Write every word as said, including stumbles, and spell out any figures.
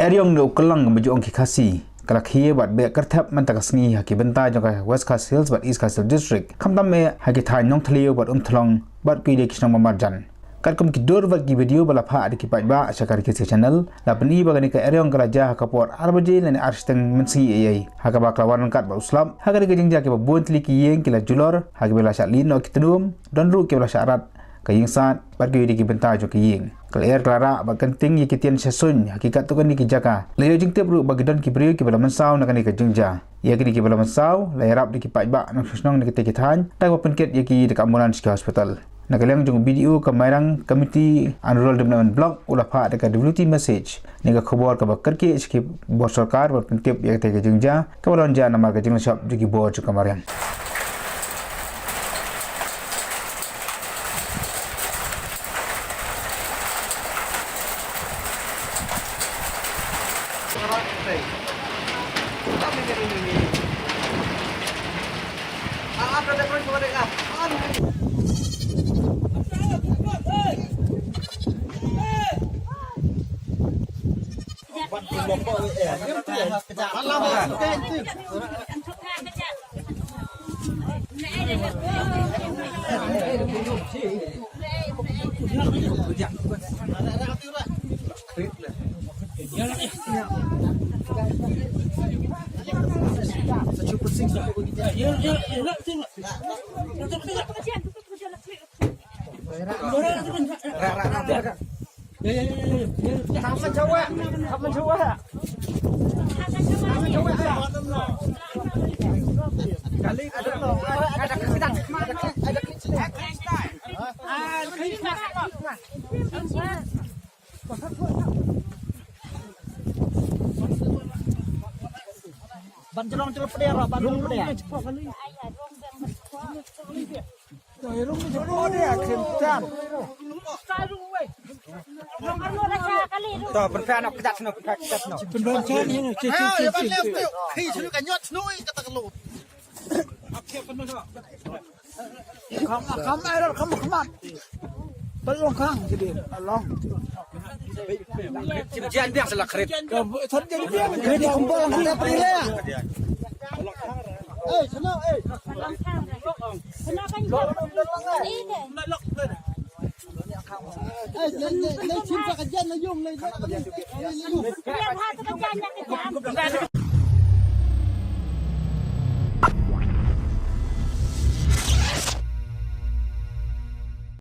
Eriong ne u Kellang kaba ju ong ki Khasi ka la khie bad beh kyrthep mynta ka sngi ha ki bynta jong ka West Khasi Hills bad East Khasi Hills District, khamtam eh ha ki thaiñ Nongthliew bad Umthlong bad ki dei ki shnong ba marjan. Katkum ki dur bad ki video ba la phah da ki paidbah sha ka Rikisi Channel, la pyni ba kane ka eriong ka la jia ha ka por ar baje lane ar shiteng mynsngi eiei, ha kaba ka la wan ryngkat bad u slap. Ha kane ka jingjia kiba bun tylli ki ïing ki la julor, ha kiba la shah lin noh ki tnum, don ruh kiba la shah rat ka ïing sad bad kiwei de ki bynta jong ki ïing. Ka lyer ka la rah bad kynting ïa ki tien sha suiñ ha ki katto katne ki jaka. La ïoh jingtip ruh ba ki don ki briew kiba la mynsaw na kane ka jingjia. Ïa kine kiba la mynsaw la ïarap da ki paidbah nongshong shnong na kitei ki thaiñ, da kaba pynkit ïa ki da ka ambulance sha ki hospital. Na ka liang jong u B D O ka Mairang Community and Rural Development Block u la phah da ka W T message ne ka khubor kaba kyrkieh sha ki bor sorkar ban pyntip ïa katei ka jingjia kaba la wan jia namar ka jinglynshop jong ki bor jong ka mariang. Ban jrong jrong pdeng ro, ban jrong pdeng. To, pynpra na kjat sno, pynpra kjat sno. Pynpra kjat sno. Khi sno ka nyot sno ka ta ka lut. Kham, kham, ai, kham, kham. Bal long khang, jadi, long. Sim jian biang sala krit. Thon jadi biang, jadi kumpul lang kita pergi ya. Eh, sana, eh. Eh, le, le, le, sim sa ka jian la yung, le, le, le, le, yung.